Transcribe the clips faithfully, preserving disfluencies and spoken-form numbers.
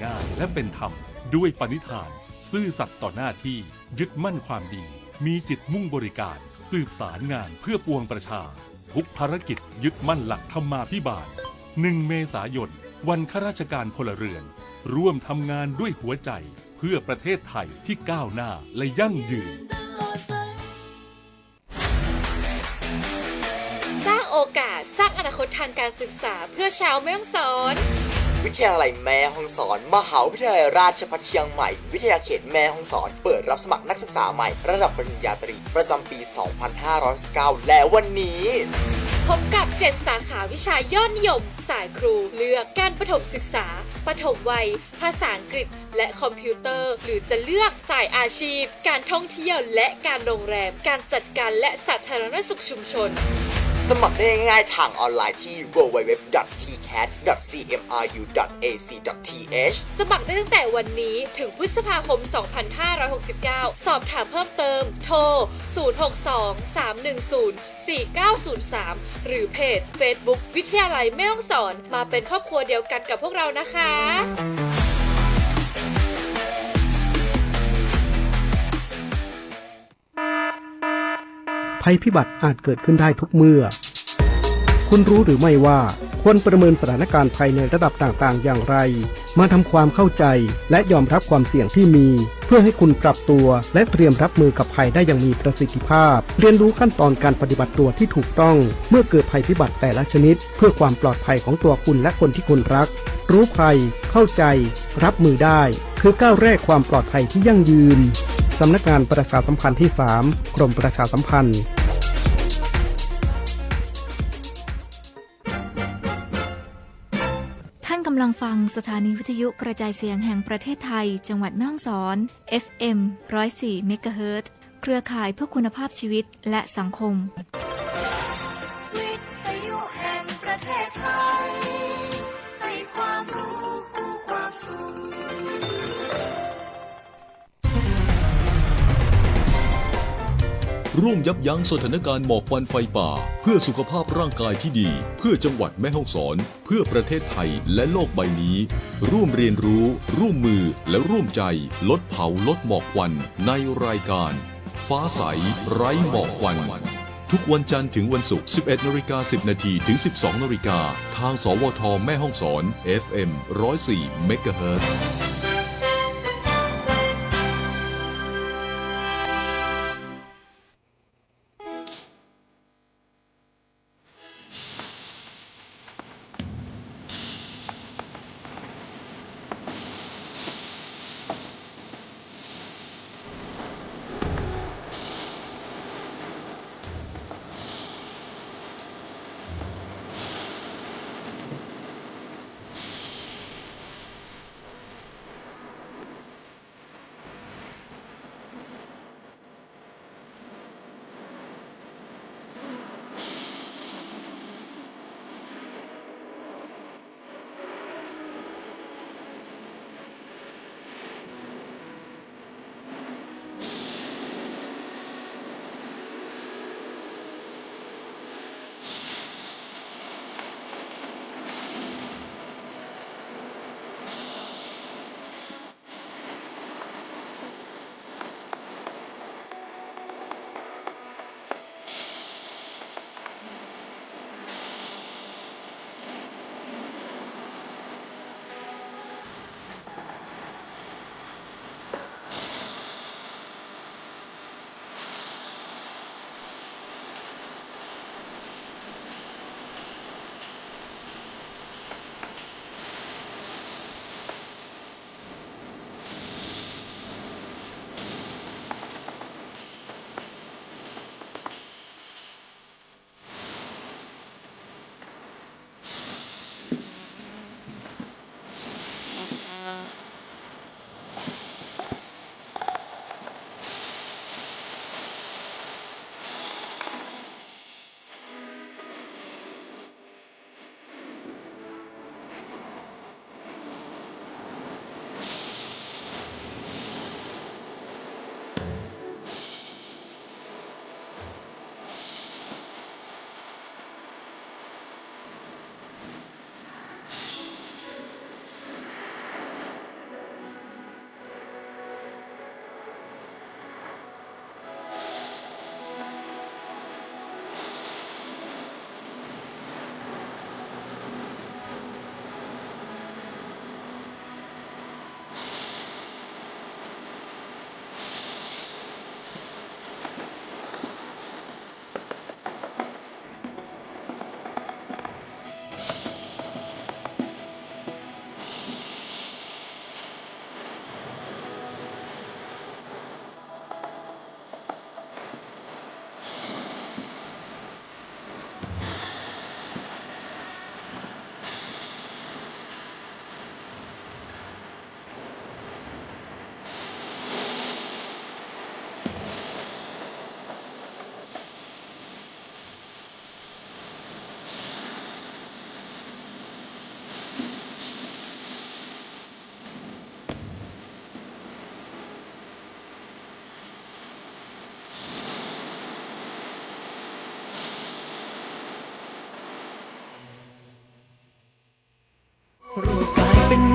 ง่ายและเป็นธรรม ด้วยปณิธาน ซื่อสัตย์ต่อหน้าที่ ยึดมั่นความดี มีจิตมุ่งบริการ สืบสารงานเพื่อปวงประชา ทุกภารกิจยึดมั่นหลักธรรมาภิบาล หนึ่ง เมษายน วันข้าราชการพลเรือน ร่วมทำงานด้วยหัวใจ เพื่อประเทศไทยที่ก้าวหน้าและยั่งยืน สร้างโอกาส สร้างอนาคตทางการศึกษาเพื่อชาวแม่ฮ่องสอน วิทยาลัยแม่ฮ่องสอน มหาวิทยาลัยราชภัฏเชียงใหม่ วิทยาเขตแม่ฮ่องสอน เปิดรับสมัครนักศึกษาใหม่ระดับปริญญาตรีประจำปี สองพันห้าร้อยหกสิบเก้า และวันนี้ พบกับ เจ็ด สาขาวิชายอดนิยม สายครู เลือกการประถมศึกษา ปฐมวัย ภาษาอังกฤษ และคอมพิวเตอร์ หรือจะเลือกสายอาชีพ การท่องเที่ยว และการโรงแรม การจัดการ และสาธารณสุขชุมชน สมัครได้ง่ายๆ ทางออนไลน์ที่ ดับเบิลยู ดับเบิลยู ดับเบิลยู ดอท ที แคท ดอท ซี เอ็ม อาร์ ยู ดอท เอ ซี ดอท ที เอช สมัครได้ตั้งแต่วันนี้ถึงพฤษภาคม สองพันห้าร้อยหกสิบเก้า สอบถามเพิ่มเติม โทร ศูนย์ หก สอง สาม หนึ่ง ศูนย์ สี่ เก้า ศูนย์ สาม หรือเพจเฟซบุ๊กวิทยาลัยแม่ฮ่องสอน มาเป็นครอบครัวเดียวกันกับพวกเรานะคะ ภัยพิบัติอาจเกิดขึ้นได้ทุกเมื่อ คุณรู้หรือไม่ว่าควรประเมินสถานการณ์ภัยในระดับต่างๆ อย่างไร มาทำความเข้าใจและยอมรับความเสี่ยงที่มี เพื่อให้คุณปรับตัวและเตรียมรับมือกับภัยได้อย่างมีประสิทธิภาพ เรียนรู้ขั้นตอนการปฏิบัติตัวที่ถูกต้องเมื่อเกิดภัยพิบัติแต่ละชนิด เพื่อความปลอดภัยของตัวคุณและคนที่คุณรัก รู้ภัย เข้าใจ รับมือได้ คือก้าวแรกความปลอดภัยที่ยั่งยืน สำนักงานประชาสัมพันธ์ที่สาม กรมประชาสัมพันธ์ ท่านกำลังฟังสถานีวิทยุกระจายเสียงแห่งประเทศไทย จังหวัดแม่ฮ่องสอน เอฟเอ็ม ร้อยสี่ เมกะเฮิรตซ์ เครือข่ายเพื่อคุณภาพชีวิตและสังคม วิทยุแห่งประเทศไทย ให้ความรู้คู่ความสุข ร่วมยับยั้งสถานการณ์หมอกควันไฟป่า เพื่อสุขภาพร่างกายที่ดี เพื่อจังหวัดแม่ฮ่องสอน เพื่อประเทศไทยและโลกใบนี้ ร่วมเรียนรู้ ร่วมมือ และร่วมใจ ลดเผา ลดหมอกควัน ในรายการ ฟ้าใส ไร้หมอกควัน ทุกวันจันทร์ถึงวันศุกร์ สิบเอ็ดนาฬิกาสิบนาที ถึง สิบสองนาฬิกา ทาง สวท แม่ฮ่องสอน เอฟเอ็ม ร้อยสี่ เมกะเฮิรตซ์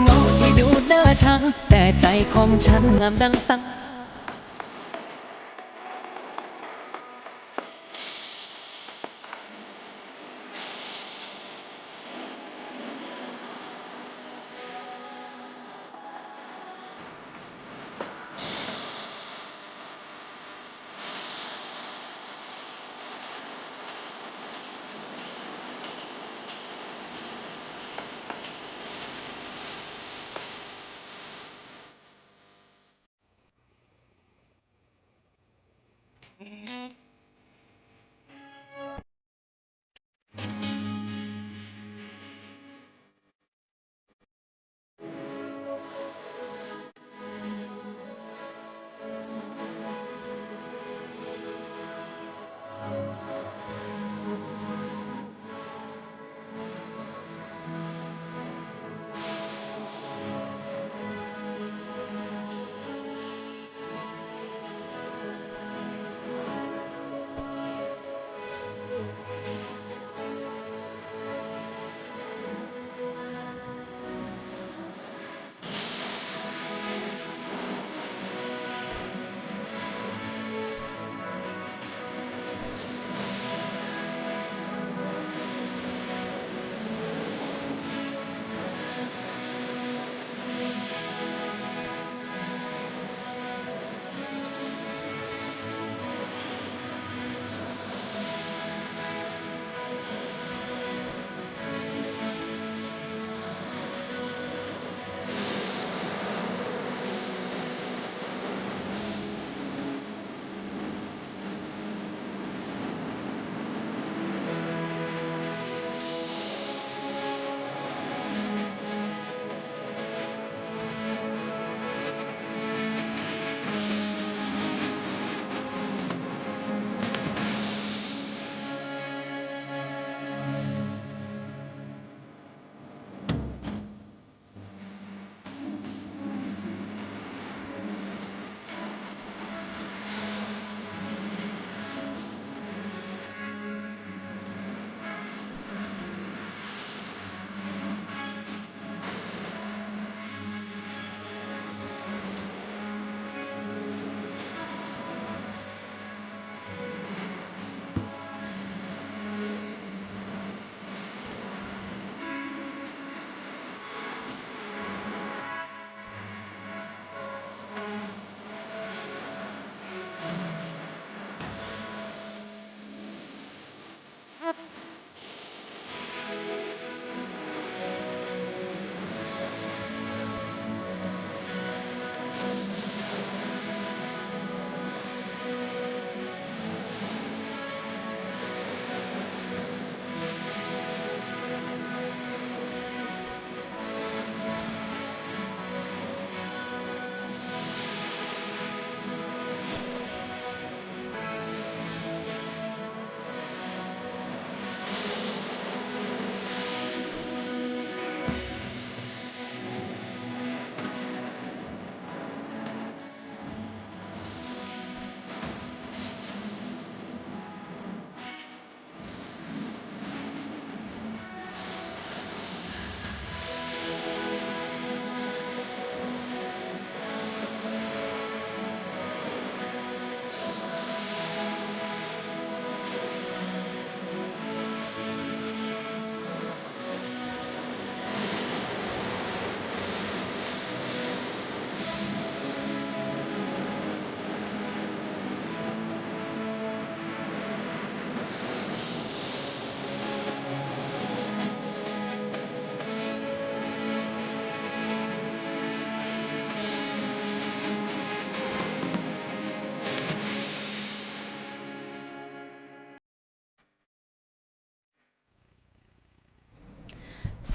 เงาะที่ดูน่าชัง แต่ใจของฉันงามดังสัง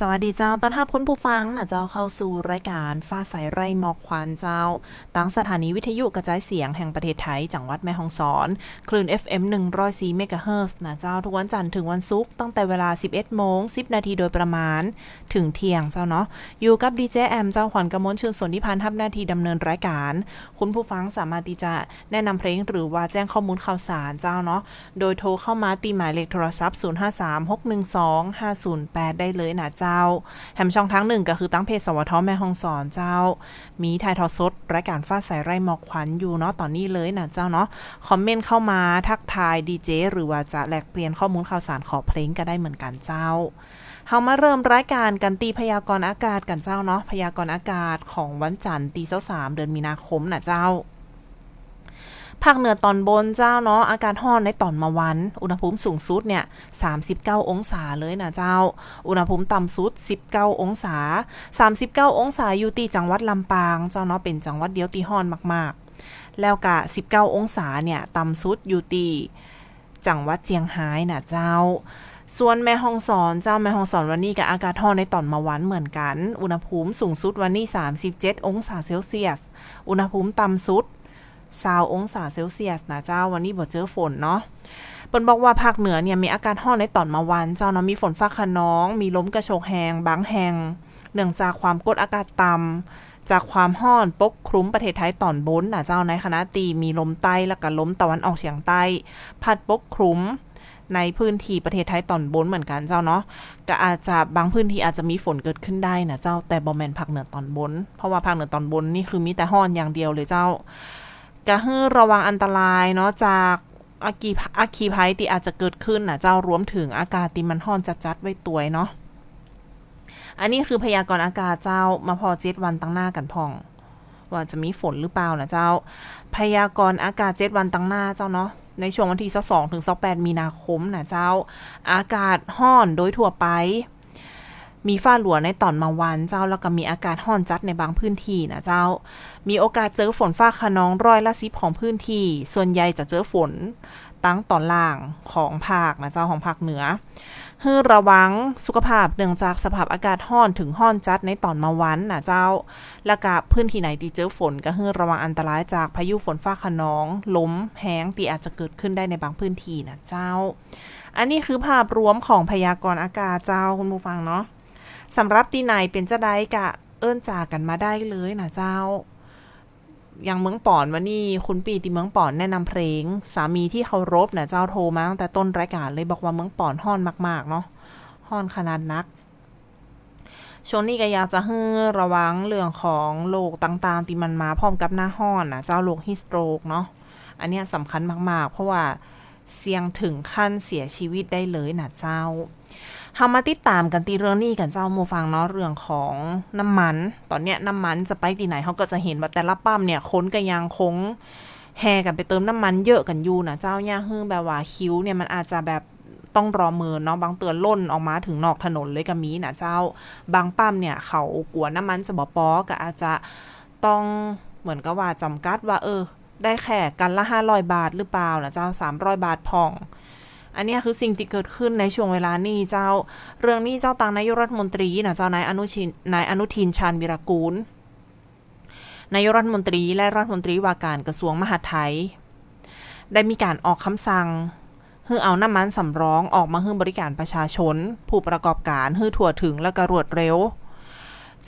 สวัสดีเจ้า ต้อนฮับคุณผู้ฟังนะเจ้า เข้าสู่รายก๋านฟ้าใสไร้หมอกควันเจ้า ตางสถานีวิทยุกระจายเสียงแห่งประเทศไทย จังหวัดแม่ฮ่องสอน คลื่น เอฟเอ็ม หนึ่งร้อยสี่ เมกะเฮิรตซ์นะเจ้า ทุกวันจันทร์ถึงวันศุกร์ ตั้งแต่เวลา สิบเอ็ดโมง สิบนาทีโดยประมาณ เถิงเที่ยงเจ้าเนาะ อยู่กับดีเจแอมเจ้า ขวัญกมล ชื่นสนธิพันธ์ ฮับหน้าตี้ดำเนินรายก๋าน คุณผู้ฟังสามารถตี้จะแนะนำเพลงหรือว่าแจ้งข้อมูลข่าวสารเจ้าเนาะ โดยโทรเข้ามาตี้หมายเลขโทรศัพท์ ศูนย์ห้าสาม หกหนึ่งสอง ห้าศูนย์แปด ได้เลยนะเจ้า เจ้า แหมช่องตางนึ่งก็คือตางเพจ สวท แม่ฮ่องสอนเจ้า มีถ่ายทอดสดรายก๋านฟ้าใสไร้หมอกควันอยู่เนาะ ต๋อนนี้เลยน่ะเจ้าเนาะ คอมเมนต์เข้ามาตั๊กทายดีเจ หรือว่าจะแลกเปลี่ยนข้อมูลข่าวสารขอเพลงก็ได้เหมือนกั๋นเจ้า เฮามาเริ่มรายก๋านกั๋นตี้พยากรณ์อากาศกั๋นเจ้าเนาะ พยากรณ์อากาศของวันจันทร์ตี้ซาวสาม เดือนมีนาคมน่ะเจ้า ภาคเหนือต๋อนบนเจ้าเนาะ อากาศฮ้อนในต๋อนมาวาน อุณหภูมิสูงสุดเนี่ย สามสิบเก้าองศาเลยน่ะเจ้า อุณหภูมิต่ำสุด สิบเก้าองศา สามสิบเก้าองศาอยู่ตี้จังหวัดลำปางเจ้าเนาะ เป๋นจังหวัดเดียวตี้ฮ้อนมากๆ แล้วก็ สิบเก้าองศาเนี่ย ต่ำสุดอยู่ตี้จังหวัดเจียงฮายน่ะเจ้า ส่วนแม่ฮ่องสอนเจ้า แม่ฮ่องสอนวันนี้ก็อากาศฮ้อนในต๋อนมาวานเหมือนกั๋น อุณหภูมิสูงสุดวันนี้ สามสิบเจ็ดองศาเซลเซียส อุณหภูมิต่ำสุด ซาวองศาเซลเซียสน่ะเจ้า วันนี้บ่เจอฝนเนาะ เปิ้นบอกว่าภาคเหนือเนี่ยมีอากาศฮ้อนในต๋อนมาวานเจ้าเนาะ มีฝนฟ้าคะนอง มีลมกระโชกแฮงบางแห่ง เนื่องจากความกดอากาศต่ำ จากความฮ้อนปกคลุมประเทศไทยต๋อนบนน่ะเจ้า ในขณะตี้มีลมใต้และก็ลมตะวันออกเฉียงใต้ พัดปกคลุมในพื้นที่ประเทศไทยต๋อนบนเหมือนกั๋นเจ้าเนาะ ก็อาจจะบางพื้นที่อาจจะมีฝนเกิดขึ้นได้น่ะเจ้า แต่บ่แม่นภาคเหนือต๋อนบน เพราะว่าภาคเหนือต๋อนบนนี่คือมีแต่ฮ้อนอย่างเดียวเลยเจ้า ก็หื้อระวังอันตรายเนาะ จากอัคคี อัคคีภัยตี้อาจจะเกิดขึ้นน่ะเจ้า รวมเถิงอากาศตี้มันฮ้อนจัดๆ ไว้ตวยเนาะ อันนี้คือพยากรณ์อากาศเจ้า มาผ่อเจ็ดวันตังหน้ากั๋นพ่อง ว่าจะมีฝนหรือเปล่าน่ะเจ้า พยากรณ์อากาศเจ็ดวันตังหน้าเจ้าเนาะ ในช่วงวันตี้ซาวสองถึงซาวแปดมีนาคมน่ะเจ้า อากาศฮ้อนโดยทั่วไป มีฟ้าหลัวในต๋อนมาวานเจ้า แล้วก็มีอากาศฮ้อนจัดในบางพื้นที่น่ะเจ้า มีโอกาสเจอฝนฟ้าคะนองร้อยละสิบของพื้นที่ ส่วนใหญ่จะเจอฝน ตังต๋อนล่างของภาคน่ะเจ้า ของภาคเหนือ หื้อระวังสุขภาพเนื่องจากสภาพอากาศฮ้อนเถิงฮ้อนจัดในต๋อนมาวานน่ะเจ้า แล้วก็พื้นที่ไหนตี้เจอฝนก็หื้อระวังอันตรายจากพายุฝนฟ้าคะนอง ลมแฮงตี้อาจจะเกิดขึ้นได้ในบางพื้นที่น่ะเจ้า อันนี้คือภาพรวมของพยากรณ์อากาศเจ้าคุณผู้ฟังเนาะ สำหรับตี้ไหนเป๋นจะใดก็เอิ้นจ๋ากั๋นมาได้เลยน่ะเจ้า อย่างเมืองป๋อนวันนี้ คุณปี้ตี้เมืองป๋อนแนะนำเพลง สามีที่เคารพน่ะเจ้า โทรมาตั้งแต่ต้นรายการเลย บอกว่าเมืองป๋อนฮ้อนมากๆ เนาะ ฮ้อนขนาดนัก ช่วงนี้ก็อยากจะหื้อระวังเรื่องของโรคต่างๆ ตี้มันมาพร้อมกับหน้าฮ้อนน่ะเจ้า โรคฮีทสโตรกเนาะ อันเนี้ยสำคัญมากๆ เพราะว่าเสี่ยงเถิงขั้นเสียชีวิตได้เลยน่ะเจ้า เฮามาติดต๋ามกั๋นตี้เรื่องนี้กั๋นเจ้าหมู่ฟังเนาะ เรื่องของน้ำมัน ต๋อนเนี้ยน้ำมันจะไปตี้ไหน เฮาก็จะหันว่าแต่ละปั๊มเนี่ย คนก็ยังคงแห่กั๋นไปเติมน้ำมันเยอะกั๋นอยู่น่ะเจ้า เยียะหื้อแบบว่าคิวเนี่ยมันอาจจะแบบต้องรอเมินเนาะ บางเตื้อล่นออกมาเถิงนอกถนนเลยก็มีน่ะเจ้า บางปั๊มเนี่ยเขากั๋วน้ำมันจะบ่ปอ ก็อาจจะต้องเหมือนกับว่าจ๋ำกัดว่า เออ ได้แค่กัลละห้าร้อยบาทหรือเปล่าน่ะเจ้า สามร้อยบาทพ่อง อันเนี้ยคือสิ่งตี้เกิดขึ้นในช่วงเวลานี้เจ้า เรื่องนี้เจ้า ตางนายกรัฐมนตรีน่ะเจ้า นายอนุชิน นายอนุทิน ชาญวีรกูล นายกรัฐมนตรีและรัฐมนตรีว่าการกระทรวงมหาดไทย ได้มีก๋านออกกำสั่งหื้อเอาน้ำมันสำรองออกมาหื้อบริการประชาชน ผู้ประกอบก๋านหื้อทั่วเถิงและก็รวดเร็ว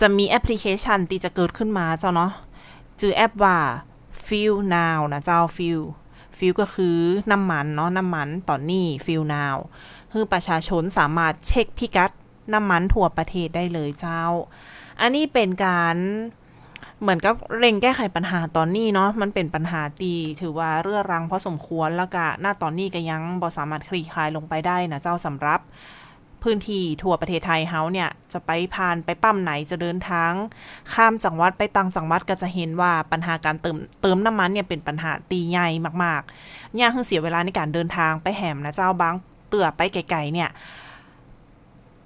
จะมีแอปพลิเคชันตี้จะเกิดขึ้นมาเจ้าเนาะ จื้อแอปว่า Fuel Now น่ะเจ้า Fuel Fuel ก็คือน้ำมันเนาะ น้ำมันต๋อนนี้ Fuel Now หื้อประชาชนสามารถเช็คพิกัดน้ำมันทั่วประเทศได้เลยเจ้า อันนี้เป๋นก๋านเหมือนกับเร่งแก้ไขปัญหาต๋อนนี้เนาะ มันเป๋นปัญหาตี้ถือว่าเรื้อรังพอสมควร แล้วก็ ณ ต๋อนนี้ก็ยังบ่สามารถคลี่คลายลงไปได้น่ะเจ้า สำหรับ พื้นตี้ทั่วประเทศไทยเฮาเนี่ย จะไปผ่านไปปั๊มไหน จะเดินทางข้ามจังหวัดไปต่างจังหวัด ก็จะหันว่าปัญหาก๋านเติม เติมน้ำมันเนี่ยเป๋นปัญหาตี้ใหญ่มากๆ เยียะหื้อเสียเวลาในก๋านเดินทางไปแหมน่ะเจ้า บางเตื้อไปไก๋ๆ เนี่ย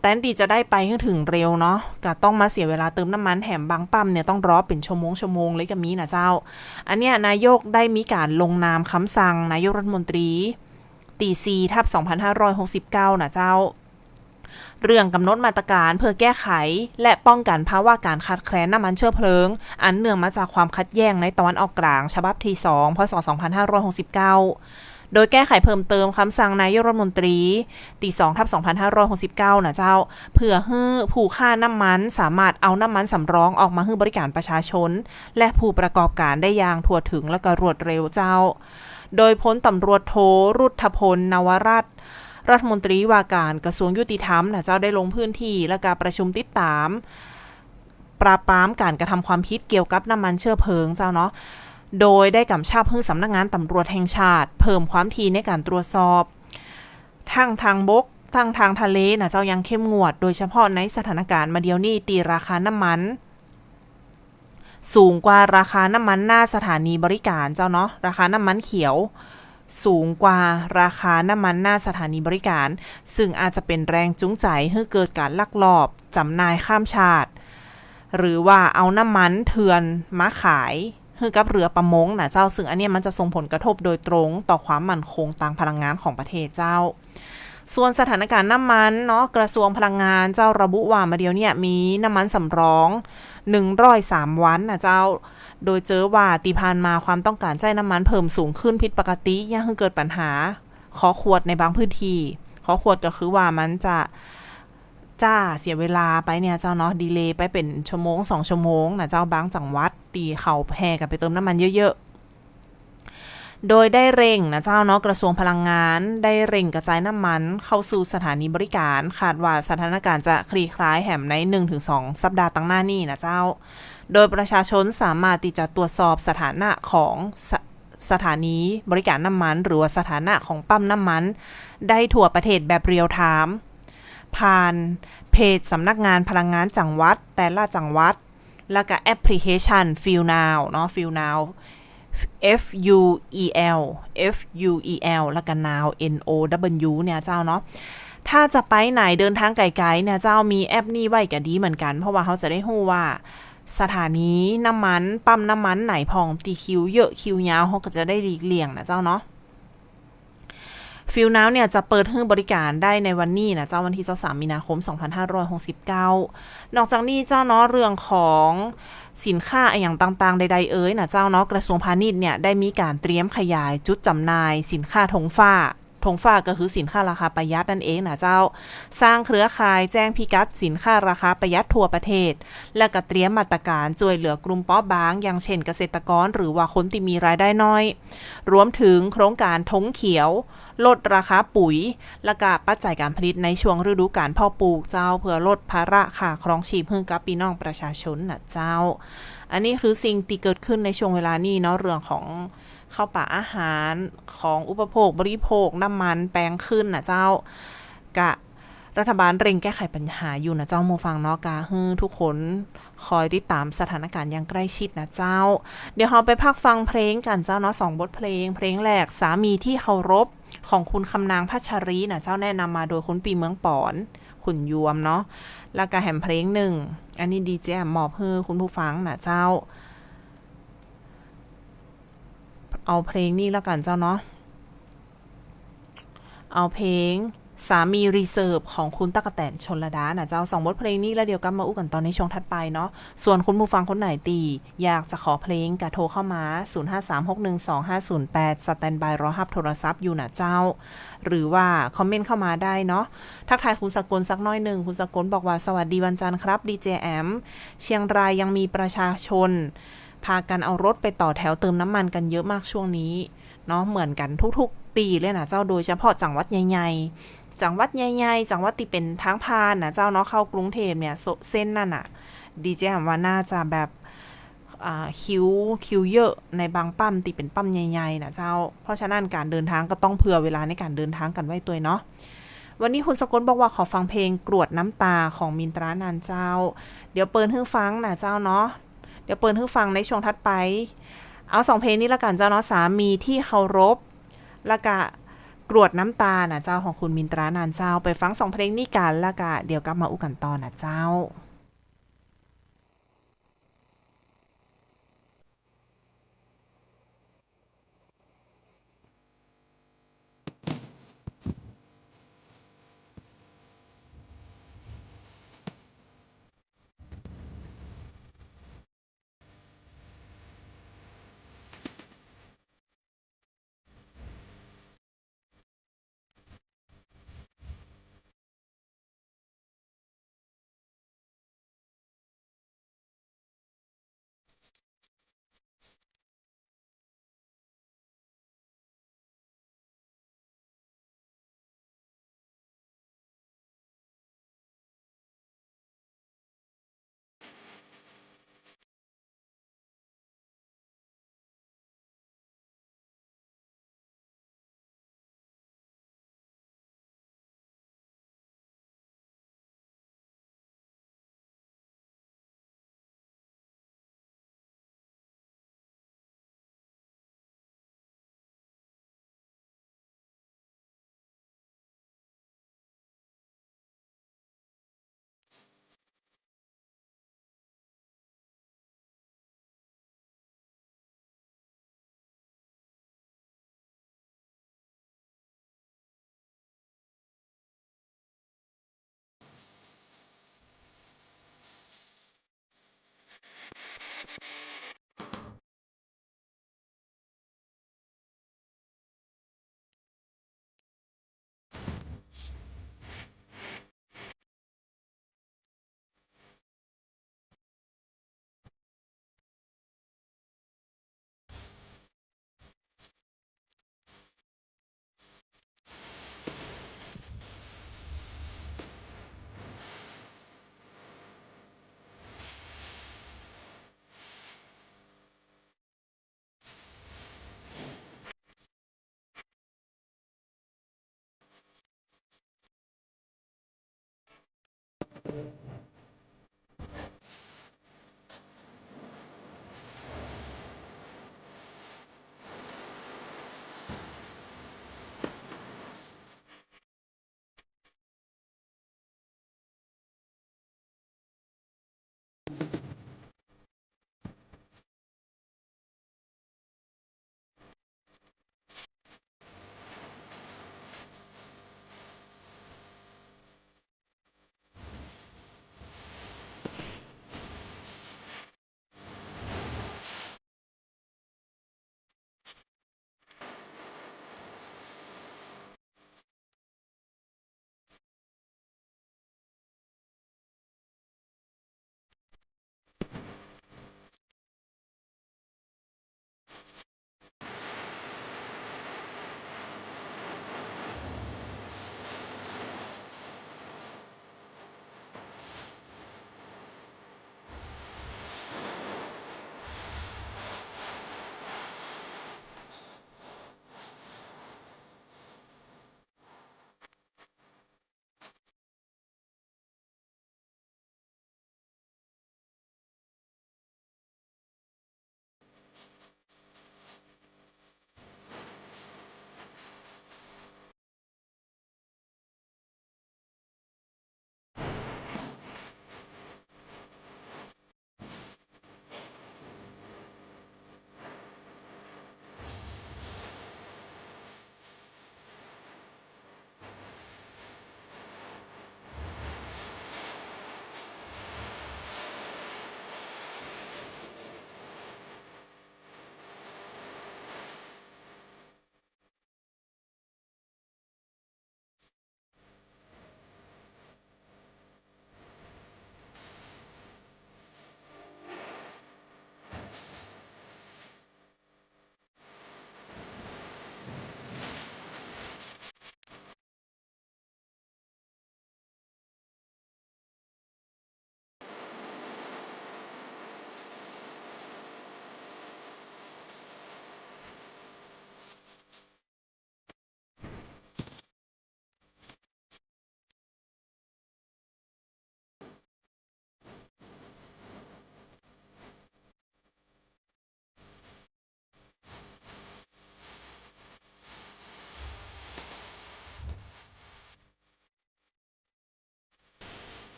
แตนตี้จะได้ไปหื้อเถิงเร็วเนาะ ก็ต้องมาเสียเวลาเติมน้ำมัน แหมบางปั๊มเนี่ยต้องรอเป๋นชั่วโมงๆ เลยก็มีน่ะเจ้า อันเนี้ยนายกได้มีก๋านลงนามกำสั่งนายกรัฐมนตรี ตี้สี่ทับสองพันห้าร้อยหกสิบเก้าน่ะเจ้า เรื่องกำหนดมาตรก๋านเพื่อแก้ไขและป้องกั๋นภาวะก๋านขาดแคลนน้ำมันเชื้อเพลิง อันเนื่องมาจากความขัดแย้งในตะวันออกกลาง ฉบับตี้สอง พ.ศ. สองพันห้าร้อยหกสิบเก้า โดยแก้ไขเพิ่มเติมกำสั่งนายกรัฐมนตรี ตี้สองทับสองพันห้าร้อยหกสิบเก้าน่ะเจ้า เพื่อหื้อผู้ค้าน้ำมันสามารถเอาน้ำมันสำรองออกมาหื้อบริการประชาชน และผู้ประกอบก๋านได้อย่างทั่วเถิงและก็รวดเร็วเจ้า โดยพลตำรวจโท รุทธพล นวรัตน์ รัฐมนตรีว่าการกระทรวงยุติธรรมนะเจ้า ได้ลงพื้นที่แล้วก็ประชุมติดตามปราบปรามการกระทำความผิดเกี่ยวกับน้ำมันเชื้อเพลิงเจ้าเนาะ โดยได้กำชับหื้อสำนักงานตำรวจแห่งชาติเพิ่มความถี่ในการตรวจสอบ ทั้งทางบก ทั้งทางทะเลนะเจ้า อย่างเข้มงวด โดยเฉพาะในสถานการณ์มาเดี๋ยวนี้ตี้ราคาน้ำมัน สูงกว่าราคาน้ำมันหน้าสถานีบริการเจ้าเนาะ ราคาน้ำมันเขียว สูงกว่าราคาน้ำมันหน้าสถานีบริการ ซึ่งอาจจะเป็นแรงจูงใจหื้อเกิดการลักลอบจำหน่ายข้ามชาติ หรือว่าเอาน้ำมันเถื่อนมาขายหื้อกับเรือประมงนะเจ้า ซึ่งอันเนี้ยมันจะส่งผลกระทบโดยตรงต่อความมั่นคงตางพลังงานของประเทศเจ้า ส่วนสถานการณ์น้ำมันเนาะ กระทรวงพลังงานเจ้าระบุว่ามาเดี๋ยวเนี้ยมีน้ำมันสำรองหนึ่งร้อยสามวันนะเจ้า โดยเจอว่าตี้ผ่านมาความต้องการใจ๊น้ำมันเพิ่มสูงขึ้นผิดปกติ เยียะหื้อเกิดปัญหาขอขวดในบางพื้นที่ ขอขวดก็คือว่ามันจะจ้าเสียเวลาไปเนี่ยเจ้าเนาะ ดีเลย์ไปเป็นชั่วโมงสองชั่วโมงนะเจ้า บางจังหวัดตี้เขาแห่กั๋นไปเติมน้ำมันเยอะๆ โดยได้เร่งนะเจ้าเนาะ กระทรวงพลังงานได้เร่งกระจายน้ำมันเข้าสู่สถานีบริการ คาดว่าสถานการณ์จะคลี่คลายแหมในหนึ่งถึงสองสัปดาห์ตังหน้านี้นะเจ้า โดยประชาชนสามารถตี้จะตรวจสอบสถานะของส-, สถานีบริการน้ำมัน หรือว่าสถานะของปั๊มน้ำมันได้ทั่วประเทศแบบเรียลไทม์ ผ่านเพจสำนักงานพลังงานจังหวัดแต่ละจังหวัด แล้วก็แอปพลิเคชัน Fuel Now เนาะ Fuel Now F U E L F U E L แล้วก็ Now N O W เนี่ยเจ้าเนาะ ถ้าจะไปไหนเดินทางไกลๆเนี่ยเจ้า มีแอปนี้ไว้ก็ดีเหมือนกั๋น เพราะว่าเฮาจะได้ฮู้ว่าสถานีน้ำมัน ปั๊มน้ำมันไหนพ่องตี้คิวเยอะคิวยาว เฮาก็จะได้หลีกเลี่ยงนะเจ้าเนาะ Fuel Now เนี่ยจะเปิดหื้อบริการได้ในวันนี้นะเจ้า วันตี้ซาวสามมีนาคมสองพันห้าร้อยหกสิบเก้า นอกจากนี้เจ้าเนาะ เรื่องของสินค้าอะหยังต่างๆใดๆเอ่ยนะเจ้าเนาะ กระทรวงพาณิชย์เนี่ยได้มีก๋านเตรียมขยายจุดจำหน่ายสินค้าธงฟ้า ธงฟ้าก็คือสินค้าราคาประหยัดนั่นเองนะเจ้า สร้างเครือข่ายแจ้งพิกัดสินค้าราคาประหยัดทั่วประเทศ และก็เตรียมมาตรการช่วยเหลือกลุ่มเปราะบาง อย่างเช่นเกษตรกร หรือว่าคนตี้มีรายได้น้อย รวมถึงโครงการธงเขียว ลดราคาปุ๋ย และก็ปัจจัยการผลิตในช่วงฤดูกาลเพาะปลูกเจ้า เพื่อลดภาระค่าครองชีพหื้อกับปี้น้องประชาชนนะเจ้า อันนี้คือสิ่งตี้เกิดขึ้นในช่วงเวลานี้เนาะ เรื่องของข้าวป๋าอาหาร ของอุปโภคบริโภค น้ำมันแปงขึ้นนะเจ้า กะรัฐบาลเร่งแก้ไขปัญหาอยู่นะเจ้า หมู่ฟังเนาะ กะหื้อทุกคนคอยติดตามสถานการณ์อย่างใกล้ชิดนะเจ้า เดี๋ยวเฮาไปพักฟังเพลงกั๋นเจ้าเนาะ สองบทเพลง เพลงแรก สามีที่เคารพ ของคุณคำนาง พัชรีนะเจ้า แนะนำมาโดยคุณปี้เมืองปอน ขุนยวมเนาะ แล้วก็แหมเพลงนึ่ง อันนี้ดีเจแอมมอบหื้อคุณผู้ฟังนะเจ้า เอาเพลงนี้แล้วกั๋นเจ้าเนาะ เอาเพลงสามีรีเซิร์ฟของคุณตั๊กแตน ชลดานะเจ้า สองบทเพลงนี้แล้วเดี๋ยวกลับมาอู้กั๋นต่อในช่วงถัดไปเนาะ ส่วนคุณผู้ฟังคนไหนตี้อยากจะขอเพลงก็โทรเข้ามา ศูนย์ห้าสามหกหนึ่งสองห้าศูนย์แปด สแตนด์บายรอฮับโทรศัพท์อยู่นะเจ้า หรือว่าคอมเมนต์เข้ามาได้เนาะ ทักทายคุณสกลสักหน้อยนึ่ง คุณสกลบอกว่า สวัสดีวันจันทร์ครับ ดีเจแอม เชียงรายยังมีประชาชนพากั๋นเอารถไปต่อแถวเติมน้ำมันกั๋นเยอะมากช่วงนี้เนาะ เหมือนกั๋นทุกๆตี้เลยนะเจ้า โดยเฉพาะจังหวัดใหญ่ๆ จังหวัดใหญ่ๆ จังหวัดตี้เป๋นทางผ่านนะเจ้าเนาะ เข้ากรุงเทพฯเนี่ย เส้น เส้นนั่นน่ะ ดีเจแอมว่าน่าจะแบบ อ่า คิว คิวเยอะในบางปั๊มตี้เป๋นปั๊มใหญ่ๆนะเจ้า เพราะฉะนั้นก๋านเดินทางก็ต้องเผื่อเวลาในก๋านเดินทางกั๋นไว้ตวยเนาะ วันนี้คุณสกลบอกว่าขอฟังเพลงกรวดน้ำตาของมินตรานันท์เจ้า เดี๋ยวเปิดหื้อฟังนะเจ้าเนาะ เดี๋ยวเปิดหื้อฟังในช่วงถัดไป เอาสองเพลงนี้ละกั๋นเจ้าเนาะ สามีที่เคารพ แล้วก็กรวดน้ำตานะเจ้า ของคุณมินตรานันท์เจ้า ไปฟังสองเพลงนี้กั๋น แล้วก็เดี๋ยวกลับมาอู้กั๋นต่อนะเจ้า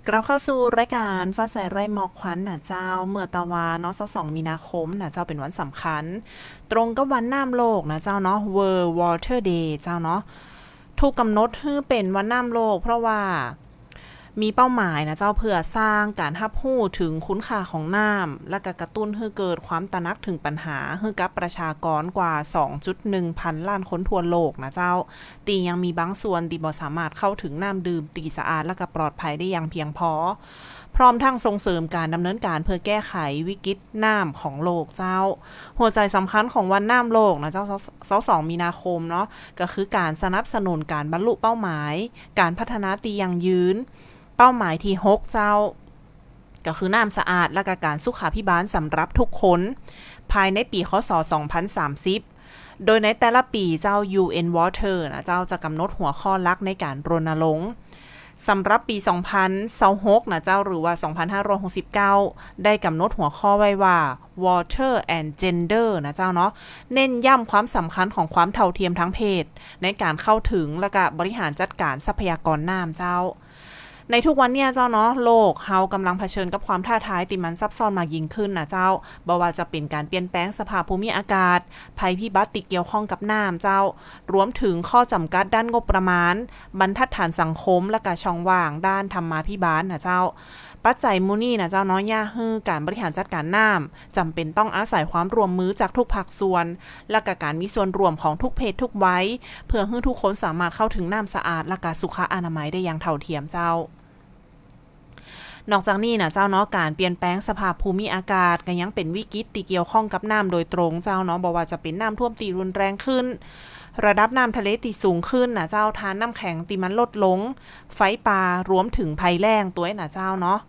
กลับเข้าสู่รายก๋านฟ้าใสไร้หมอกควันน่ะเจ้า เมื่อตะวาเนาะ ซาวสองมีนาคมน่ะเจ้า เป๋นวันสำคัญ ตรงกับวันน้ำโลกน่ะเจ้าเนาะ World Water Day เจ้าเนาะ ถูกก๋ำหนดหื้อเป๋นวันน้ำโลก เพราะว่ามีเป้าหมายน่ะเจ้า เปื้อสร้างก๋านฮับฮู้เถิงคุณค่าของน้ำ และก็กระตุ้นหื้อเกิดความตระหนักเถิงปัญหาหื้อกับประชากรกว่า สองจุดหนึ่ง พันล้านคนทั่วโลกน่ะเจ้า ตี้ยังมีบางส่วนตี้บ่สามารถเข้าเถิงน้ำดื่มตี้สะอาดและก็ปลอดภัยได้อย่างเพียงพอ พร้อมทั้งส่งเสริมก๋านดำเนินก๋านเปื้อแก้ไขวิกฤตน้ำของโลกเจ้า หัวใจ๋สำคัญของวันน้ำโลกน่ะเจ้า ซาวสองมีนาคมเนาะ ก็คือก๋านสนับสนุนก๋านบรรลุเป้าหมายก๋านพัฒนาตี้ยั่งยืน เป้าหมายตี้หกเจ้า ก็คือน้ำสะอาดและก็ก๋านสุขาภิบาลสำหรับทุกคน ภายในปี๋ ค.ศ. สองพันสามสิบ โดยในแต่ละปี๋เจ้า ยู เอ็น Water น่ะเจ้า จะก๋ำหนดหัวข้อหลักในก๋านรณรงค์ สำหรับปี๋ สองพันซาวหก น่ะเจ้า หรือว่า สองพันห้าร้อยหกสิบเก้า ได้ก๋ำหนดหัวข้อไว้ว่า Water and Gender น่ะเจ้าเนาะ เน้นย้ำความสำคัญของความเท่าเทียมทางเพศ ในก๋านเข้าเถิงและก็บริหารจัดก๋านทรัพยากรน้ำเจ้า ในทุกวันเนี่ยเจ้าเนาะ โลกเฮาก๋ำลังเผชิญกับความท้าทายตี้มันซับซ้อนมากยิ่งขึ้นน่ะเจ้า บ่ว่าจะเป๋นก๋านเปลี่ยนแปลงสภาพภูมิอากาศ ภัยพิบัติตี้เกี่ยวข้องกับน้ำเจ้า รวมเถิงข้อจ๋ำกัดด้านงบประมาณ บรรทัดฐานสังคม และก็ช่องว่างด้านธรรมาภิบาลน่ะเจ้า ปัจจัยหมู่นี้น่ะเจ้าเนาะ เยียะหื้อก๋านบริหารจัดก๋านน้ำจ๋ำเป๋นต้องอาศัยความร่วมมือจากทุกภาคส่วน และก็ก๋านมีส่วนร่วมของทุกเพศทุกวัย เปื้อหื้อทุกคนสามารถเข้าเถิงน้ำสะอาด และก็สุขอนามัยได้อย่างเท่าเทียมเจ้า นอกจากนี้น่ะเจ้าเนาะ ก๋านเปลี่ยนแปลงสภาพภูมิอากาศก็ยังเป๋นวิกฤตตี้เกี่ยวข้องกับน้ำโดยตรงเจ้าเนาะ บ่ว่าจะเป๋นน้ำท่วมตี้รุนแรงขึ้น ระดับน้ำทะเลตี้สูงขึ้นน่ะเจ้า ธาตุน้ำแข็งตี้มันลดลง ไฟป่า รวมเถิงภัยแล้งตวยน่ะเจ้าเนาะ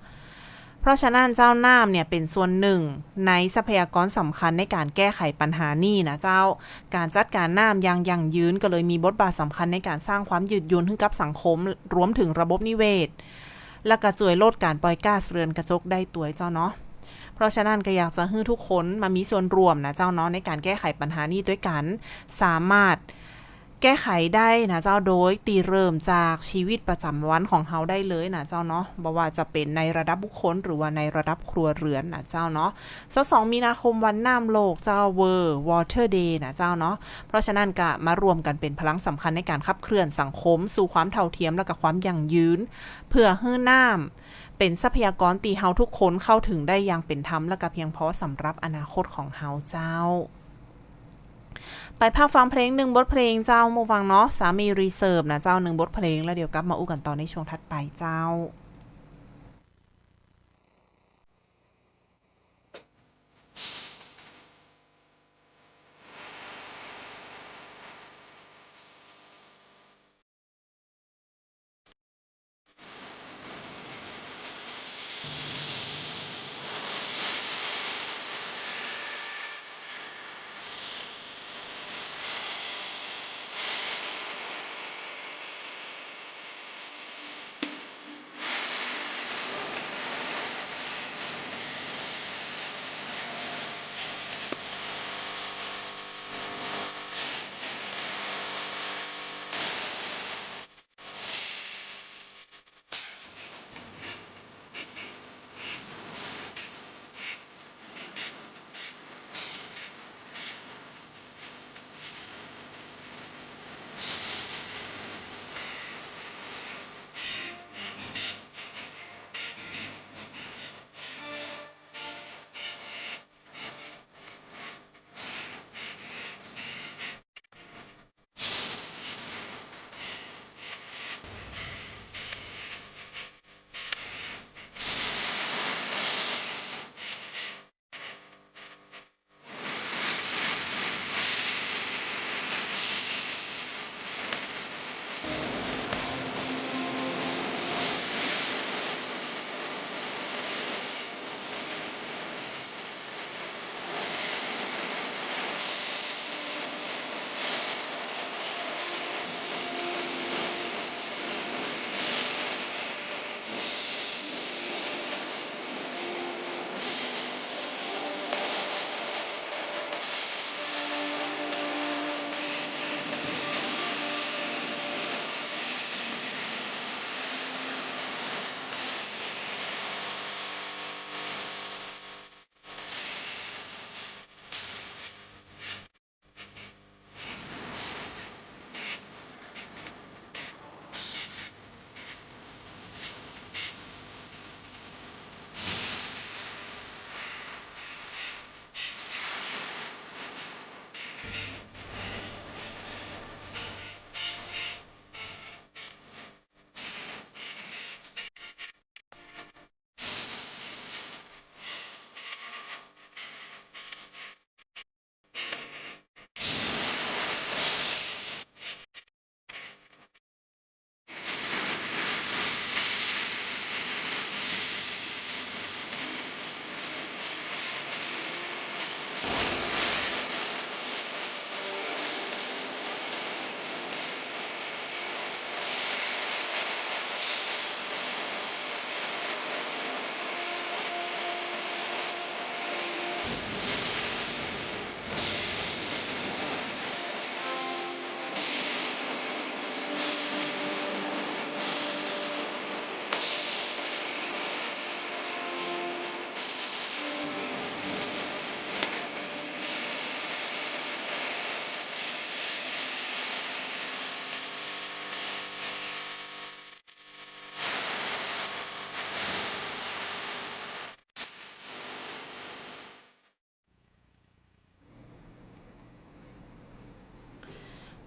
เพราะฉะนั้นเจ้า น้ำเนี่ยเป๋นส่วนหนึ่งในทรัพยากรสำคัญในก๋านแก้ไขปัญหานี้น่ะเจ้า ก๋านจัดก๋านน้ำอย่างยั่งยืนก็เลยมีบทบาทสำคัญในก๋านสร้างความยืดหยุ่นหื้อกับสังคม รวมเถิงระบบนิเวศ และก็จ้วยลดก๋านปล่อยก๊าซเรือนกระจกได้ตวยเจ้าเนาะ เพราะฉะนั้นก็อยากจะหื้อทุกคนมามีส่วนร่วมน่ะเจ้าเนาะ ในก๋านแก้ไขปัญหานี้ตวยกั๋น สามารถแก้ไขได้น่ะเจ้า โดยตี้เริ่มจากชีวิตประจ๋ำวันของเฮาได้เลยน่ะเจ้าเนาะ บ่ว่าจะเป๋นในระดับบุคคล หรือว่าในระดับครัวเรือนน่ะเจ้าเนาะ ซาวสองมีนาคมวันน้ำโลกเจ้า World Water Day น่ะเจ้าเนาะ เพราะฉะนั้นก็มาร่วมกั๋นเป๋นพลังสำคัญในก๋านขับเคลื่อนสังคมสู่ความเท่าเทียมและก็ความยั่งยืน เปื้อหื้อน้ำเป๋นทรัพยากรตี้เฮาทุกคนเข้าเถิงได้อย่างเป๋นธรรมและก็เพียงพอสำหรับอนาคตของเฮาเจ้า ไปพักฟังเพลงหนึ่งบทเพลงเจ้า หมู่ฟังเนาะ สามี Reserve น่ะเจ้า หนึ่งบทเพลง แล้วเดี๋ยวกลับมาอู้กั๋นต่อในช่วงถัดไปเจ้า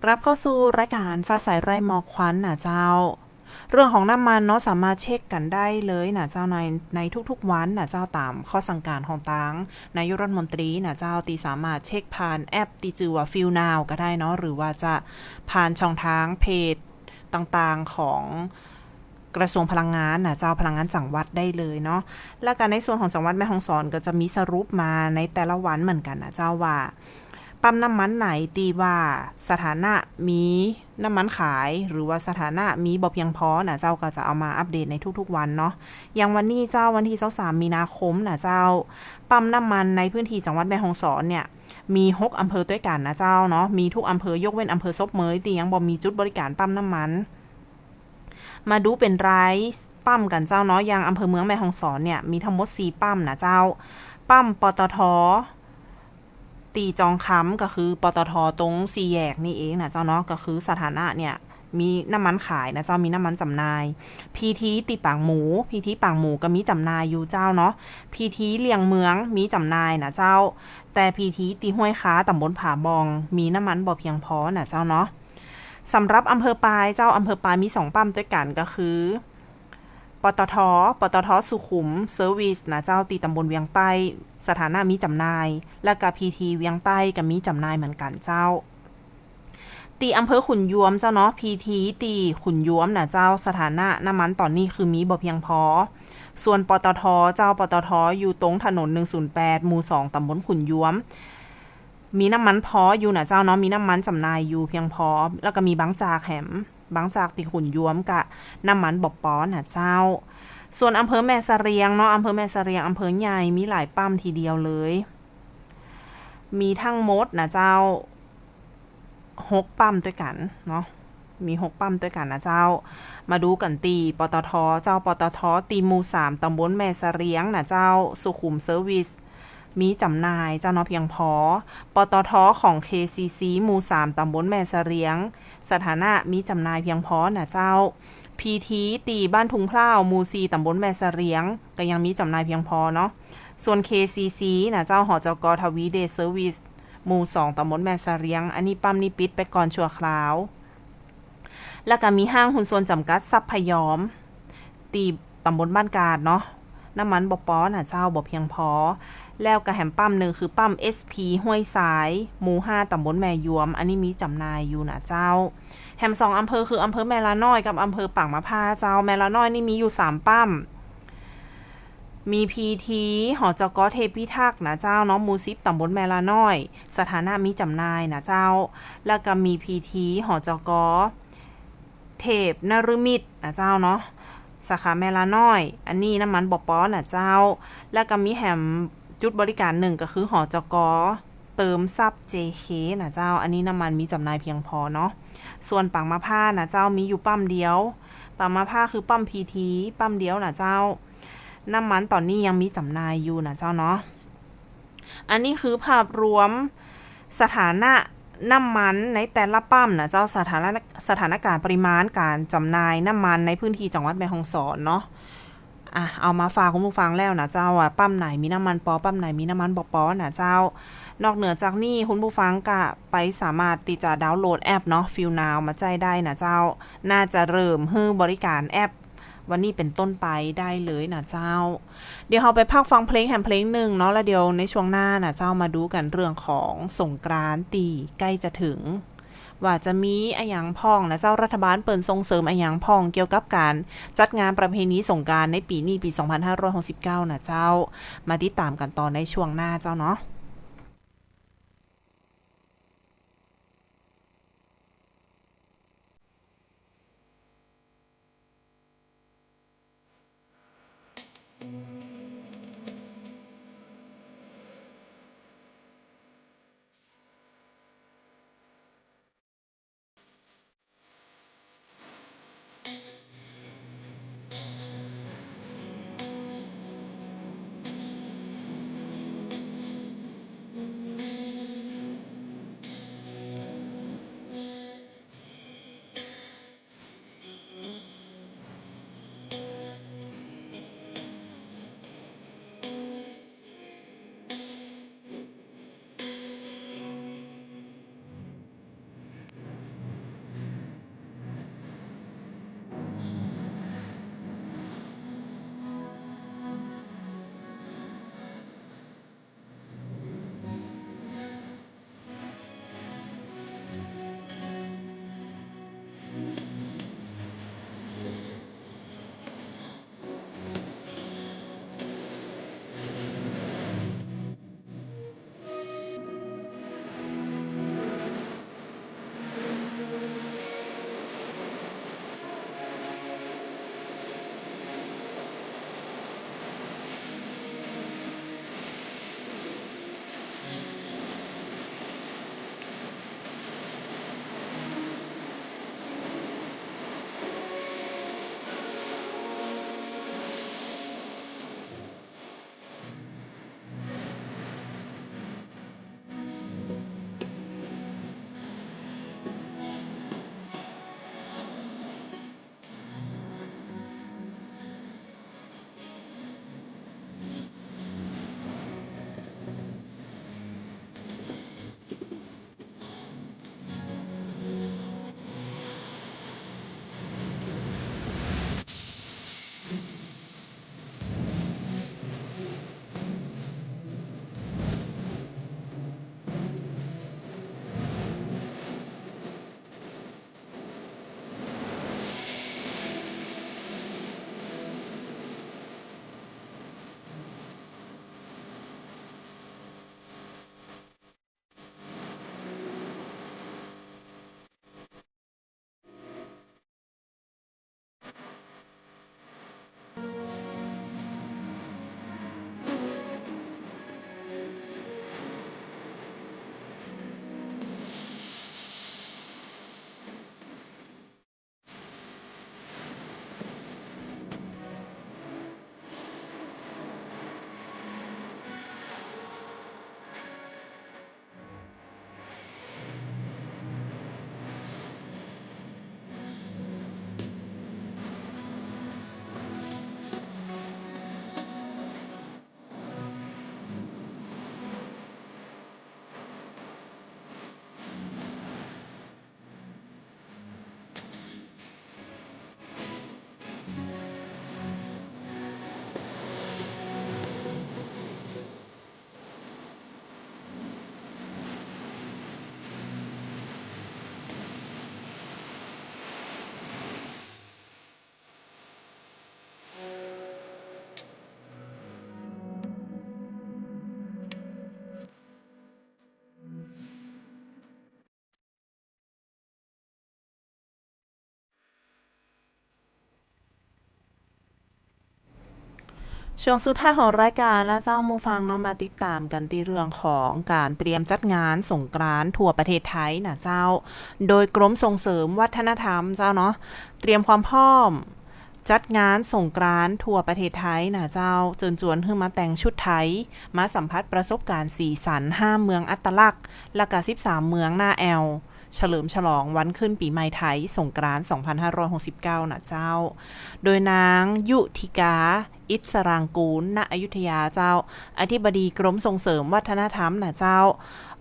กลับเข้าสู่รายก๋านฟ้าใสไร้หมอกควันน่ะเจ้า เรื่องของน้ำมันเนาะ สามารถเช็คกั๋นได้เลยน่ะเจ้า ใน ในทุกๆวันน่ะเจ้า ต๋ามข้อสั่งก๋านของตาง นายกรัฐมนตรีน่ะเจ้า ตี้สามารถเช็คผ่านแอปตี้จื้อว่า Fuel Now ก็ได้เนาะ หรือว่าจะผ่านช่องตางเพจต่างๆของกระทรวงพลังงานน่ะเจ้า พลังงานจังหวัดได้เลยเนาะ แล้วก็ในส่วนของจังหวัดแม่ฮ่องสอนก็จะมีสรุปมาในแต่ละวันเหมือนกั๋นน่ะเจ้า ว่าปั๊มน้ำมันไหนตี้ว่าสถานะมีน้ำมันขาย หรือว่าสถานะมีบ่เพียงพอน่ะเจ้า ก็จะเอามาอัปเดตในทุกๆวันเนาะ อย่างวันนี้เจ้า วันตี้ซาวสามมีนาคมน่ะเจ้า ปั๊มน้ำมันในพื้นตี้จังหวัดแม่ฮ่องสอนเนี่ย มีหกอำเภอตวยกั๋นน่ะเจ้าเนาะ มีทุกอำเภอยกเว้นอำเภอศพเมยตี้ยังบ่มีจุดบริก๋านปั๊มน้ำมัน มาดูเป๋นรายปั๊มกั๋นเจ้าเนาะ อย่างอำเภอเมืองแม่ฮ่องสอนเนี่ย มีทั้งหมดสี่ปั๊มน่ะเจ้า ปั๊ม ปตท. ตี้จองคำ ก็คือ ปตท. ตรงสี่แยกนี่เองน่ะเจ้าเนาะ ก็คือสถานะเนี่ย มีน้ำมันขายน่ะเจ้า มีน้ำมันจ๋ำหน่าย พีที ตี้ปางหมู พีที ปางหมูก็มีจ๋ำหน่ายอยู่เจ้าเนาะ พีที เลี่ยงเมืองมีจ๋ำหน่ายน่ะเจ้า แต่พีที ตี้ห้วยคา ต๋ำบลผาบ่อง มีน้ำมันบ่เพียงพอน่ะเจ้าเนาะ สำหรับอำเภอปายเจ้า อำเภอปายมีสองปั๊มตวยกั๋น ก็คือ ปตท. ปตท. สุขุม Service น่ะเจ้า ตี้ต๋ำบลเวียงใต้ สถานะมีจ๋ำหน่าย แล้วก็ พีที เวียงใต้ก็มีจ๋ำหน่ายเหมือนกั๋นเจ้า ตี้อำเภอขุนยวมเจ้าเนาะ พีที ตี้ขุนยวมน่ะเจ้า สถานะน้ำมันต๋อนนี้คือมีบ่เพียงพอ ส่วน ปตท. เจ้า ปตท. อยู่ตรงถนนหนึ่งศูนย์แปด หมู่สอง ต๋ำบลขุนยวม มีน้ำมันพออยู่น่ะเจ้าเนาะ มีน้ำมันจ๋ำหน่ายอยู่เพียงพอ แล้วก็มีบางจากแหม บางจากตี้ขุนยวมก็น้ำมันบ่ปอน่ะเจ้า ส่วนอำเภอแม่เสะเรียงเนาะ อำเภอแม่เสะเรียง อำเภอใหญ่ มีหลายปั๊มทีเดียวเลย มีทั้งหมดน่ะเจ้า หกปั๊มตวยกั๋นเนาะ มีหกปั๊มตวยกั๋นน่ะเจ้า มาดูกั๋นตี้ ปตท. เจ้า ปตท. ตี้หมู่สาม ต๋ำบลแม่เสะเรียงน่ะเจ้า สุขุม Service มีจ๋ำหน่ายเจ้าเนาะเพียงพอ ปตท. ของ เคซีซี หมู่สาม ต๋ำบลแม่เสะเรียง สถานะมีจ๋ำหน่ายเพียงพอน่ะเจ้า พีที ตี้บ้านทุ่งพร้าว หมู่สี่ ต๋ำบลแม่เสะเรียง ก็ยังมีจ๋ำหน่ายเพียงพอเนาะ ส่วน เคซีซี น่ะเจ้า หจก. ทวีเดช Service หมู่สอง ต๋ำบลแม่เสะเรียง อันนี้ปั๊มนี้ปิดไปก่อนชั่วคราว แล้วก็มีห้างหุ้นส่วนจ๋ำกัดทรัพย์พยอม ตี้ต๋ำบลบ้านกาดเนาะ น้ำมันบ่ปอน่ะเจ้า บ่เพียงพอ แล้วก็แหมปั๊มนึ่งคือปั๊ม เอสพี ห้วยทราย หมู่ห้า ต๋ำบลแม่ยวม อันนี้มีจ๋ำหน่ายอยู่น่ะเจ้า แหมสองอำเภอคืออำเภอแม่ลาน้อยกับอำเภอปางมะผ้าเจ้า แม่ลาน้อยนี่มีอยู่สามปั๊ม มีพีที หจก. เทพพิทักษ์น่ะเจ้าเนาะ หมู่สิบ ต๋ำบลแม่ลาน้อย สถานะมีจ๋ำหน่ายน่ะเจ้า แล้วก็มี พีที หจก. เทพนฤมิตน่ะเจ้าเนาะ สาขาแม่ลาน้อย อันนี้น้ำมันบ่ปอน่ะเจ้า แล้วก็มีแหมจุดบริก๋านนึ่งก็คือ หจก. เติมทรัพย์ เจเค น่ะเจ้า อันนี้น้ำมันมีจ๋ำหน่ายเพียงพอเนาะ ส่วนปางมะผ้าน่ะเจ้า มีอยู่ปั๊มเดียว ปางมะผ้าคือปั๊มพีที ปั๊มเดียวน่ะเจ้า น้ำมันต๋อนนี้ยังมีจ๋ำหน่ายอยู่น่ะเจ้าเนาะ อันนี้คือภาพรวมสถานะน้ำมันในแต่ละปั๊มน่ะเจ้า สถานะ สถานก๋านปริมาณก๋านจ๋ำหน่ายน้ำมันในพื้นตี้จังหวัดแม่ฮ่องสอนเนาะ อ่ะ เอามาฝากคุณผู้ฟังแล้วน่ะเจ้า ว่าปั๊มไหนมีน้ำมันปอ ปั๊มไหนมีน้ำมันบ่ปอน่ะเจ้า นอกเหนือจากนี้คุณผู้ฟังก็ไปสามารถตี้จะดาวน์โหลดแอปเนาะ Fuel Now มาใจ๊ได้น่ะเจ้า น่าจะเริ่มหื้อบริก๋านแอปวันนี้เป๋นต้นไปได้เลยน่ะเจ้า เดี๋ยวเฮาไปพักฟังเพลงแหมเพลงนึ่งเนาะ แล้วเดี๋ยวในช่วงหน้าน่ะเจ้า มาดูกั๋นเรื่องของสงกรานต์ตี้ใก้จะเถิง ว่าจะมีอะหยังพ่องน่ะเจ้า รัฐบาลเปิ้นส่งเสริมอะหยังพ่องเกี่ยวกับก๋านจัดงานประเพณีสงกรานต์ในปี๋นี้ ปี๋สองพันห้าร้อยหกสิบเก้าน่ะเจ้า มาติดต๋ามกั๋นต่อในช่วงหน้าเจ้าเนาะ ช่วงสุดท้ายของรายการนะเจ้า หมู่ฟังเนาะ มาติดต๋ามกั๋นตี้เรื่องของก๋านเตรียมจัดงานสงกรานต์ทั่วประเทศไทยนะเจ้า โดยกรมส่งเสริมวัฒนธรรมเจ้าเนาะ เตรียมความพร้อมจัดงานสงกรานต์ทั่วประเทศไทยนะเจ้า เจิญจวนหื้อมาแต่งชุดไทย มาสัมผัสประสบการณ์สีสันห้าเมืองอัตลักษณ์ และก็สิบสามเมืองหน้าแอ่ว เฉลิมฉลองวันขึ้นปี๋ใหม่ไทยสงกรานต์สองพันห้าร้อยหกสิบเก้านะเจ้า โดยนางยุทธิกา อิสรางกูล ณ อยุธยาเจ้า อธิบดีกรมส่งเสริมวัฒนธรรมนะเจ้า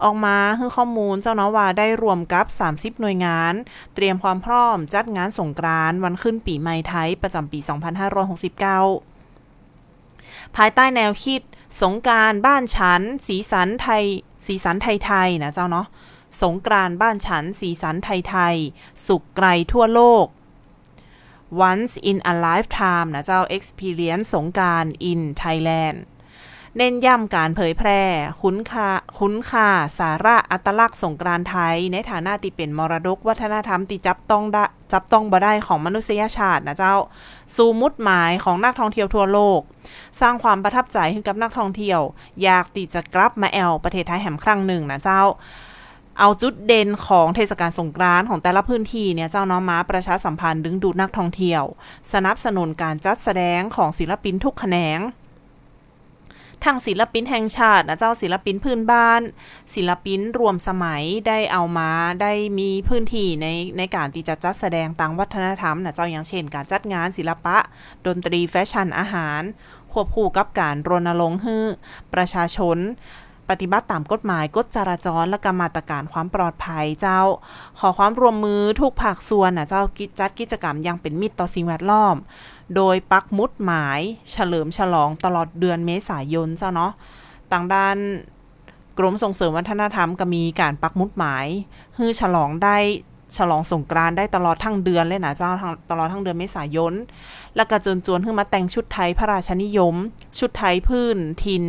ออกมาหื้อข้อมูลเจ้าเนาะว่าได้ร่วมกับสามสิบหน่วยงาน เตรียมความพร้อมจัดงานสงกรานต์วันขึ้นปี๋ใหม่ไทยประจ๋ำปี๋สองพันห้าร้อยหกสิบเก้า ภายใต้แนวคิด สงกรานต์บ้านฉัน สีสันไทย สีสันไทยๆ นะเจ้าเนาะ สงกรานต์บ้านฉัน สีสันไทยๆ สุขไกลทั่วโลก Once in a lifetime นะเจ้า Experience สงกรานต์ in Thailand เน้นย้ำก๋านเผยแพร่คุณค่า คุณค่า สาระ อัตลักษณ์สงกรานต์ไทย ในฐานะตี้เป๋นมรดกวัฒนธรรมตี้จับต้องได้ จับต้องบ่ได้ของมนุษยชาตินะเจ้า สู่หมุดหมายของนักท่องเที่ยวทั่วโลก สร้างความประทับใจ๋หื้อกับนักท่องเที่ยว อยากตี้จะกลับมาแอ่วประเทศไทยแหมครั้งนึ่งนะเจ้า เอาจุดเด่นของเทศกาลสงกรานต์ของแต่ละพื้นที่เนี่ยเจ้าเนาะ มาประชาสัมพันธ์ดึงดูดนักท่องเที่ยว สนับสนุนก๋านจัดแสดงของศิลปินทุกแขนง ทั้งศิลปินแห่งชาตินะเจ้า ศิลปินพื้นบ้าน ศิลปินร่วมสมัย ได้เอามา ได้มีพื้นที่ใน ในก๋านตี้จะจัดแสดงตางวัฒนธรรมนะเจ้า อย่างเช่น ก๋านจัดงานศิลปะ ดนตรี แฟชั่น อาหาร ควบคู่กับก๋านรณรงค์หื้อประชาชน ปฏิบัติต๋ามกฎหมาย กฎจราจร และก็มาตรก๋านความปลอดภัยเจ้า ขอความร่วมมือทุกภาคส่วนนะเจ้า กิจ จัดกิจกรรมอย่างเป๋นมิตรต่อสิ่งแวดล้อม โดยปักหมุดหมายเฉลิมฉลองตลอดเดือนเมษายนเจ้าเนาะ ตางด้านกรมส่งเสริมวัฒนธรรมก็มีก๋านปักหมุดหมาย หื้อฉลองได้ ฉลองสงกรานต์ได้ตลอดทั้งเดือนเลยนะเจ้า ทั้ง ตลอดทั้งเดือนเมษายน แล้วก็เจิญจวนหื้อมาแต่งชุดไทยพระราชนิยม ชุดไทยพื้นถิ่น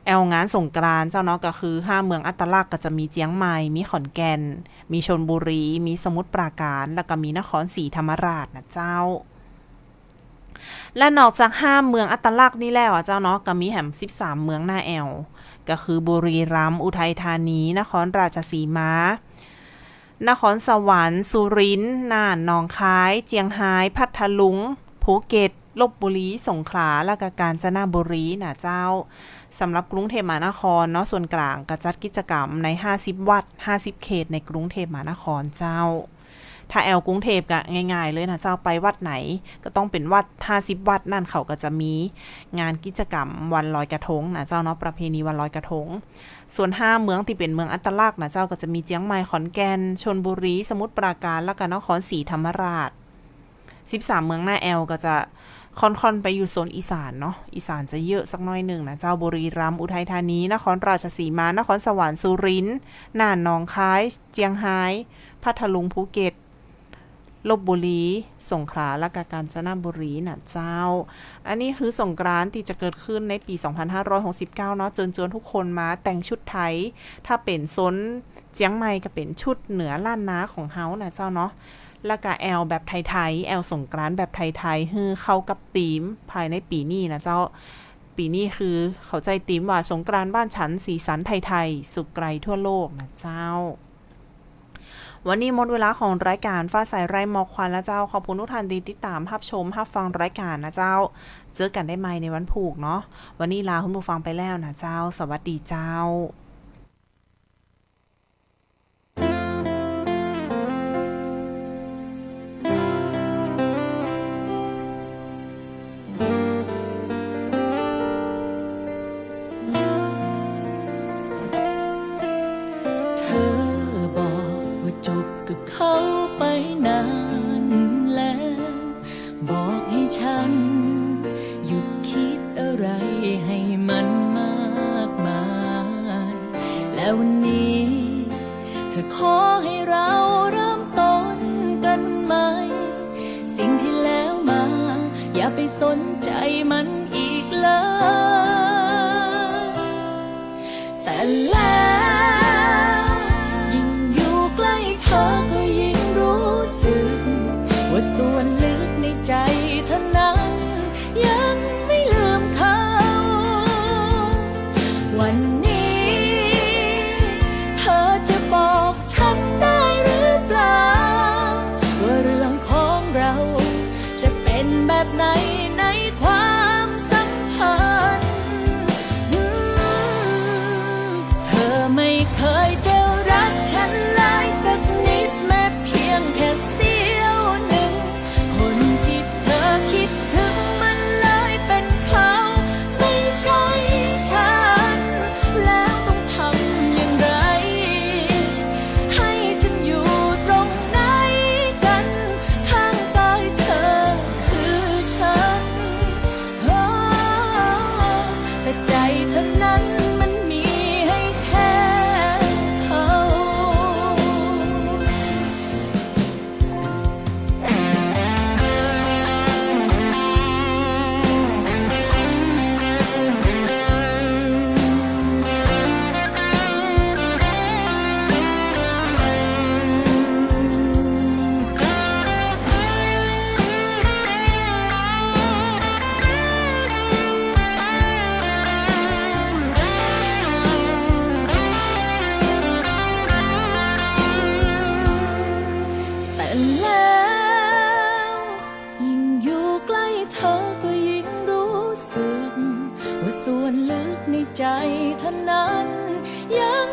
แอ่วงานสงกรานต์เจ้าเนาะ ก็คือห้าเมืองอัตลักษณ์ก็จะมีเจียงใหม่ มีขอนแก่น มีชลบุรี มีสมุทรปราการ แล้วก็มีนครศรีธรรมราชนะเจ้า และนอกจากห้าเมืองอัตลักษณ์นี้แล้วอะเจ้าเนาะ ก็มีแหมสิบสามเมืองหน้าแอ่ว ก็คือบุรีรัมย์ อุทัยธานี นครราชสีมา นครสวรรค์ สุรินทร์ น่าน หนองคาย เจียงฮาย พัทลุง ภูเก็ต ลพบุรี สงขลา และก็กาญจนบุรีนะเจ้า สำหรับกรุงเทพมหานครเนาะ ส่วนกลางก็จัดกิจกรรมในห้าสิบวัด ห้าสิบเขตในกรุงเทพมหานครเจ้า ถ้าแอ่วกรุงเทพก็ง่ายๆ เลยนะเจ้า ไปวัดไหนก็ต้องเป๋นวัด ห้าสิบวัดนั่น เขาก็จะมีงานกิจกรรมวันลอยกระทงนะเจ้าเนาะ ประเพณีวันลอยกระทง ส่วนห้าเมืองตี้เป๋นเมืองอัตลักษณ์นะเจ้า ก็จะมีเจียงใหม่ ขอนแก่น ชลบุรี สมุทรปราการ และก็นครศรีธรรมราช สิบสามเมืองหน้าแอ่วก็จะค่อนๆ ไปอยู่โซนอีสานเนาะ อีสานจะเยอะสักหน้อยนึ่งนะเจ้า บุรีรัมย์ อุทัยธานี นครราชสีมา นครสวรรค์ สุรินทร์ น่าน หนองคาย เจียงฮาย พัทลุง ภูเก็ต ลพบุรี สงขลา และก็กาญจนบุรีนะเจ้า อันนี้คือสงกรานต์ตี้จะเกิดขึ้นในปี๋สองพันห้าร้อยหกสิบเก้าเนาะ เจิญจวนทุกคนมาแต่งชุดไทย ถ้าเป๋นโซนเจียงใหม่ก็เป๋นชุดเหนือล้านนาของเฮานะเจ้าเนาะ แล้วก็แอ่วแบบไทยๆ แอ่วสงกรานต์แบบไทยๆ หื้อเข้ากับธีมภายในปี๋นี้นะเจ้า ปี๋นี้คือเขาใจ๊ธีมว่าสงกรานต์บ้านฉัน สีสันไทยๆ สุขไกลทั่วโลกนะเจ้า วันนี้หมดเวลาของรายก๋านฟ้าใสไร้หมอกควันแล้วเจ้า ขอบคุณทุกท่านตี้ติดต๋ามฮับชมฮับฟังรายก๋านนะเจ้า เจอกั๋นได้ใหม่ในวันพูกเนาะ วันนี้ลาคุณผู้ฟังไปแล้วนะเจ้า สวัสดีเจ้า เธอบอกว่าจบกับเขาไปนานแล้ว บอกให้ฉันหยุดคิดอะไรให้มันมากมาย และวันนี้เธอขอให้เราเริ่มต้นกันใหม่ สิ่งที่แล้วมาอย่าไปสนใจมันอีกเลย แต่แล้วยิ่งอยู่ใกล้เธอก็ยิ่งรู้สึก ว่าส่วนลึกในใจเธอนั้นยัง ใจ๋เต้านั้น ยัง